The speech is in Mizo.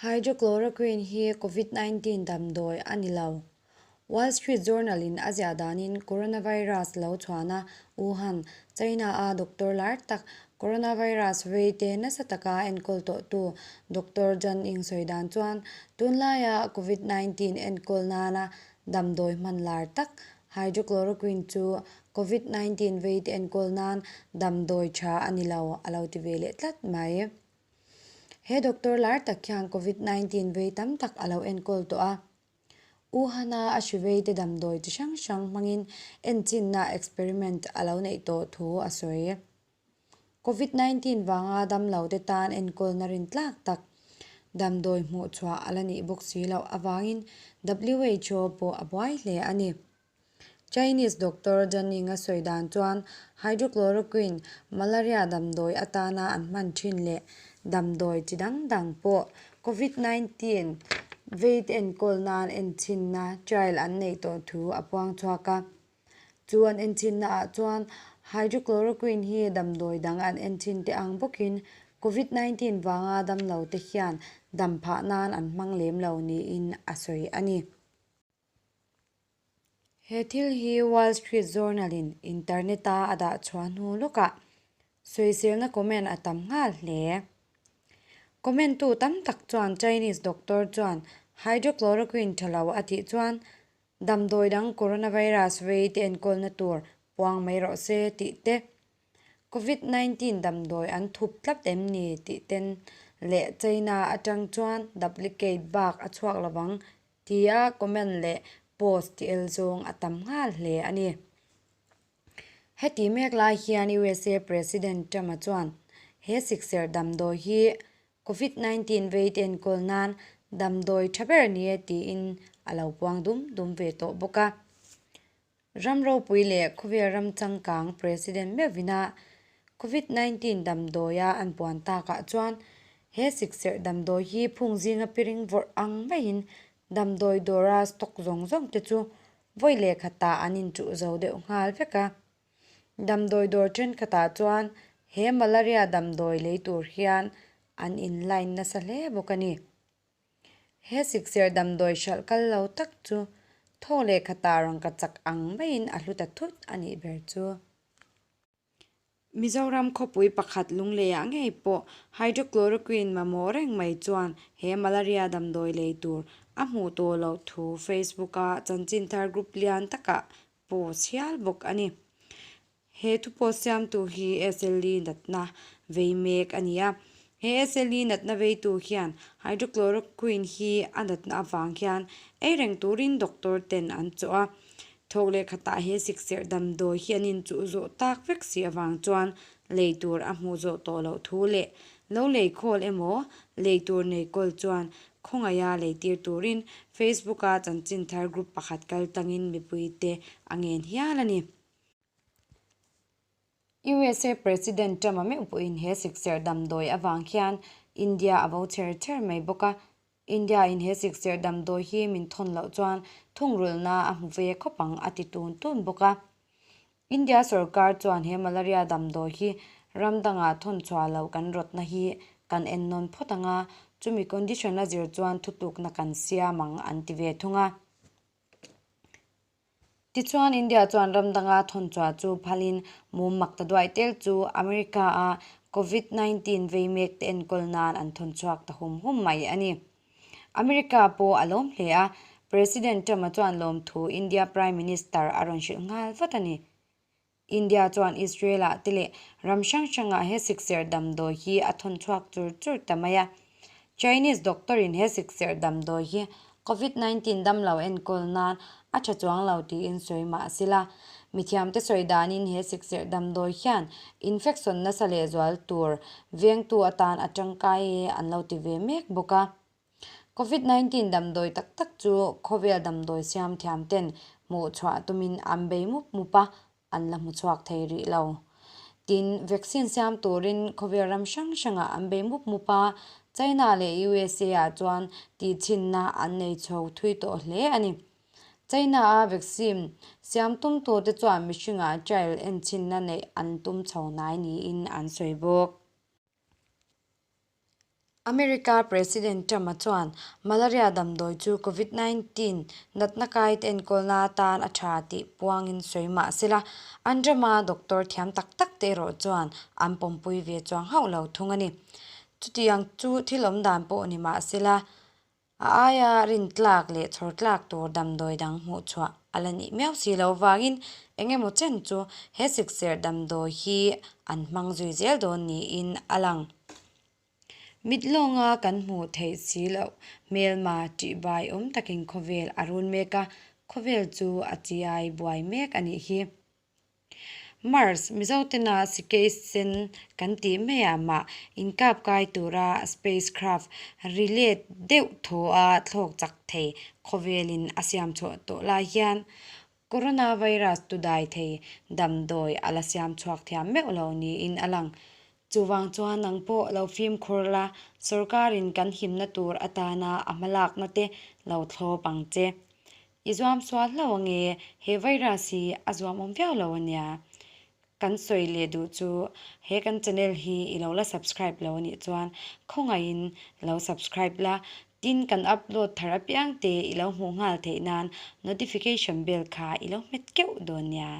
Hydrochloroquine hi Covid 19 damdawi a ni lo. Wall Street Journal-in a ziah danin coronavirus lo chhuahna Wuhan, China-a doctor lar tak, coronavirus vei te nasa taka enkawl tawhtu Doctor Zhan Ying sawi dan chuan tunlaia Covid 19 enkawl nana damdawi hman lar tak Hydrochloroquine chu Covid 19 vei te enkawl nan damdawi tha a ni lo a lo ti ve leh tlat mai. He doctor lar tak hian Covid 19 vei tam tak a lo enkawl tawh a. Wuhan-a a hri veite damdawi chi hrang hrang hmangin enchinna experiment a lo neih tawh thu a sawi. Covid 19 vanga damlote tan enkawlna rintlak tak damdawi hmuh chhuah a la nih bawk si loh avangin WHO pawh a buai hle a ni. Chinese doctor Zhang a sawi dan chuan hydrochloroquine malaria damdawi atana an hman thin leh damdawi chi dang dang pawh Covid 19 veite enkawl nan enchinna trial an neih tawh thu a puang chhuak a. Chu an enchinna ah chuan hydrochloroquine hi damdawi dang an enchin te ang bawkin Covid 19 vanga damlo te hian dam phah nan an hmang lem lo niin a sawi a ni. He thil hi Wall Street Journal-in internet-a a dah chhuah hnu lawkah sawiselna comment a tam nghal hle. Comment-tu tam tak chuan Chinese doctor chuan hydrochloroquine tha lo a tih chuan damdawi dang coronavirus vei te enkawlna tur puang mai rawh se tih te, Covid 19 damdawi an thup tlat em ni tih ten leh China atang chuan duplicate bak a chhuak lovang Tia comment leh post ti el zawng a tam nghal hle a ni. Heti mek lai hian usa President Trump-a chuan he sikserh damdawi hi Covid 19 vei te enkawl nan damdawi tha ber ni e tiin a lo puang dum dum ve tawh bawk a. Ram ropui leh khawvel ram changkang President meuhvina Covid 19 damdawia an puan takah chuan he sikserh damdawi hi phung zinga piring vawrh ang maiin damdawi dawra stock zawng zawng te chu vawi leh khatah an inchuh zo deuh nghal vek a. Damdawi dawr thenkhatah chuan he malaria damdawi lei tur hian an in line nasa hle bawk a ni. He sikserh damdawi hralh kal lo tak chu thaw leh khatah rangka chak ang maiin a hlu ta thut a nih ber chu. Mizoram khawpui pakhat lungleiah ngei pawh hydrochloroquine mamawh reng mai chuan he malaria damdawi lei tur a hmuh tawh loh thu Facebook-a chanchin thar group lian takah post hial bawk a ni. He thu post siamtu hi SLE natna vei mek a ni a. He SLE natna veitu hian hydrochloroquine hi a natna avang hian ei reng turin doctor ten an chawh a. Thawk leh khatah he sikserh damdawi hi an inchuh zawh tak vek si avang chuan lei tur a hmuh zawh tawh loh thu leh lo lei khawl emaw lei tur nei kawl chuan khawngaiha lei tir turin Facebook-a chanchin thar group pakhat kal tlangin mipuite a ngen hial a ni. USA President Trump-a meuh pawhin he sikserh damdawi avang hian India a vo chher chher mai bawk a, India-in he sikserh damdawi hi min thawn loh chuan thungrulhna a hmu ve khawp ang a ti tun tun bawk a. India sorkar chuan he malaria damdawi hi ram dangah thawn chhuah loh kan rawtna hi kan en nawn phawt ang a, chumi condition a zir chuan thutlukna kan siam ang an ti ve thung a. Tichuan India chuan ram danga thawn chhuah chu phalin mum mak ta duai tel chu America-a Covid 19 vei mek te enkawl nan an thawn chhuak ta hum hum mai a ni. America pawh a lawm hle a, President Trump-a chuan lawmthu India Prime Minister a rawn hrilh nghal vat a ni. India chuan Israel-ah te leh ram hrang hrangah he sikserh damdawi hi a thawn chhuak chur chur ta mai a. Chinese doctor-in he sikserh damdawi hi Covid 19 damlo enkawl nan a tha chuang lo tiin sawi mah sila, mithiamte sawi danin he sikserh damdawi hian infection nasa lehzual tur vengtu atan a tangkai e an lo ti ve mek bawk a. Covid 19 damdawi tak tak chu khawvel damdawi siam thiam ten hmuh chhuah tumin an bei mup mup a, an la hmu chhuak thei rih lo. Tin, vaccine siam turin khawvel ram hrang hrangah an bei mup mup a, China leh USA ah chuan tihchhinna an nei chho thui tawh hle a ni. China-a vaccine siam tumtute chuan mihringah trial enchhinna neih an tum chho hnai niin an sawi bawk. America President Trump-a chuan malaria damdawi chu Covid 19 natna kaite enkawlna atan a tha tih puangin sawi mah sela, an rama doctor thiam tak tak te erawh chuan an pawmpui ve chuang hauh lo thung a ni. Chutiang chu thil awm dan pawh ni mah sela, A aia rintlak leh chhawrtlak tur damdawi dang hmuhchhuah a la nih miau si lo vangin eng emaw chen chu he sikserh damdawi hi an hmang zui zel dawn niin a lang. Mit lawnga kan hmuh theih si loh hmelma ṭihbai awm takin khawvel a run mek a, khawvel chu a chiai buai mek a nih hi. Mars, Mizotena sikei sen kan tih maiah mah inkap kai tura spacecraft ri let deuh thaw a thlawk chak thei khawvelin a siam chhuah tawh lai hian coronavirus tu dai thei damdawi a la siam chhuak thiam meuh lo niin a lang. Chuvang chuan nang pawh lo fimkhur la, sorkarin kan himna tur atana a hmalakna te lo thlawp ang che. I zuam sual hlauh ange, he virus hi a zuam awm viau lo ania. Kan sawi leh duh chu he kan channel hi i lo la subscribe lo anih chuan khawngaihin lo subscribe la, tin kan upload thar apiang te i lo hmuh nghal theih nan notification bell kha i lo hmet keuh dawn nia.